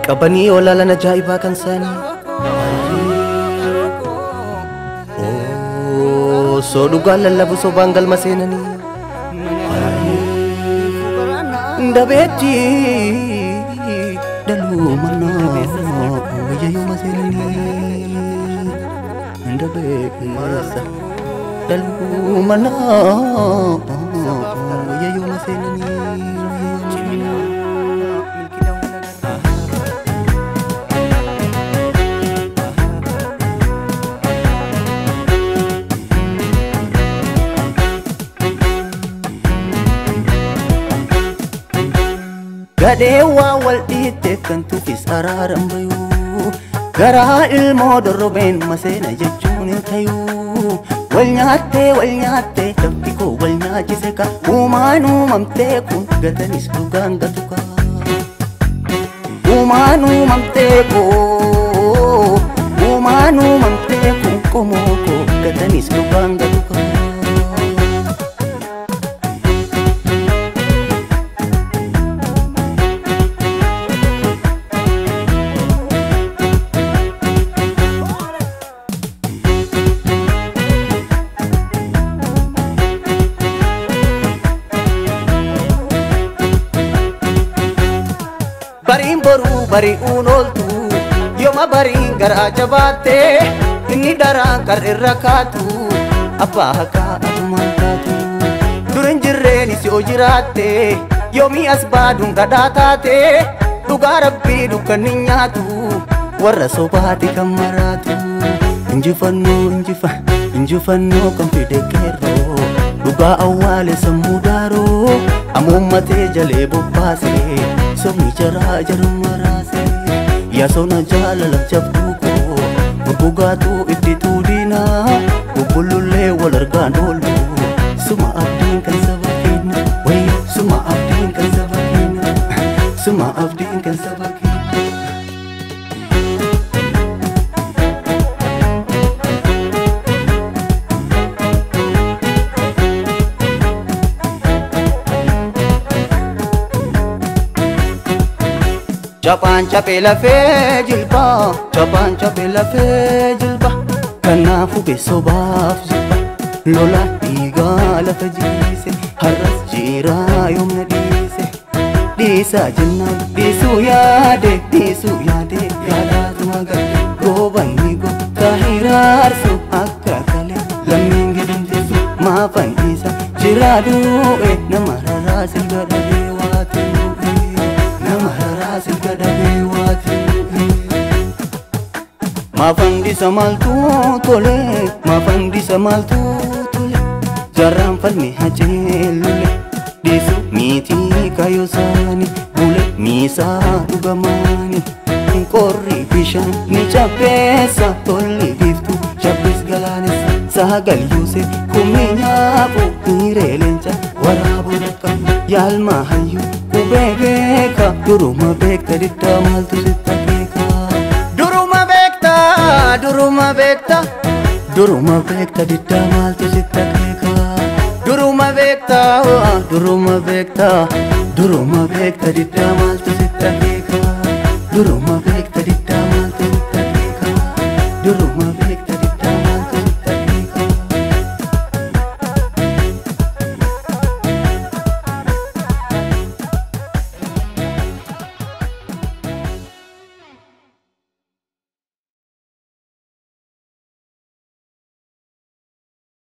Qabanii olaalan ajaa'ibaa kan isaanii osoo dhugaan lallabu sobaan galma seenanii dabeetti dhaluu mannaa wayyayyuma seenanii dabeessa dhaluu mannaa wayyayyuma seenanii. Gadhee waa wal dhiitteef kan tuufis araaran bayuu garaa ilmoo dorrobeen maseena jechuun hin tayuu wal nyaattee lafti koo wal nyaachise ka uumaan uumamtee kun gatanis dhugaan gatu ka uumaan uumamtee koo uumaan uumamtee kun qomoo koo gatanis dhugaan gatu ka. Bariin boruu bari'uun ooltu yooma bariin garaa jabaatte inni daraan kar irra kaatu abbaa haqaa atumaan taatu dur hin jirreenis yoo jiraatte yoomii as baaduun kadhaa taate dhugaa rabbii dukkanni nyaatu warra sobaati kan maraatu injifannoo injifannoo kan fide qeerroo dhugaa awwaale sammuu daaroo amuummatee jalee bobbaase sobni jaraa jaruma raase yaasona jaalala jabduu koo gurgugaatuu itti tuudinaa bubbulullee wal argaan oolu suma abdiin kan saba keenya wayya suma abdiin kan saba keenya suma abdiin kan saba keenya. Chapaan chapee lafee jilba chapaan chapee lafee jilba kanaafuu beesobaaf jilba lola dhiigaa lafa jiise har'as jiraa yoomna dhiise dhiisaa jennaan dhiisuu yaade yaadaatuma galte goobanni goota hiraarsu akka kalee lammiin gidamteessu maafan dhiisa jiraa du'e nama raraa silga dhabee waatu nama raraa silga dhabee waatu. Maafandisa maaltu tole maafandisa maaltu tole jarraan falme haceelule dhiisu miitii kaayoosaani bule miisaa dhugamaani qorri bishaan ni cabbeessa tolli biiftuu shabbis galaanessa sagal yuuse kumni nyaafu hiiree leenca waraabuu dhaqqabu yaalma hayyuu qubee beeka duruma beekta diddaa maaltu sitta beeka duruma beekta duruma beekta duruma beekta diddaa maaltu sitta beeka duruma beekta duruma beekta duruma beekta diddaa maaltu sitta beeka duruma beekta diddaa maaltu sitta beeka duruma.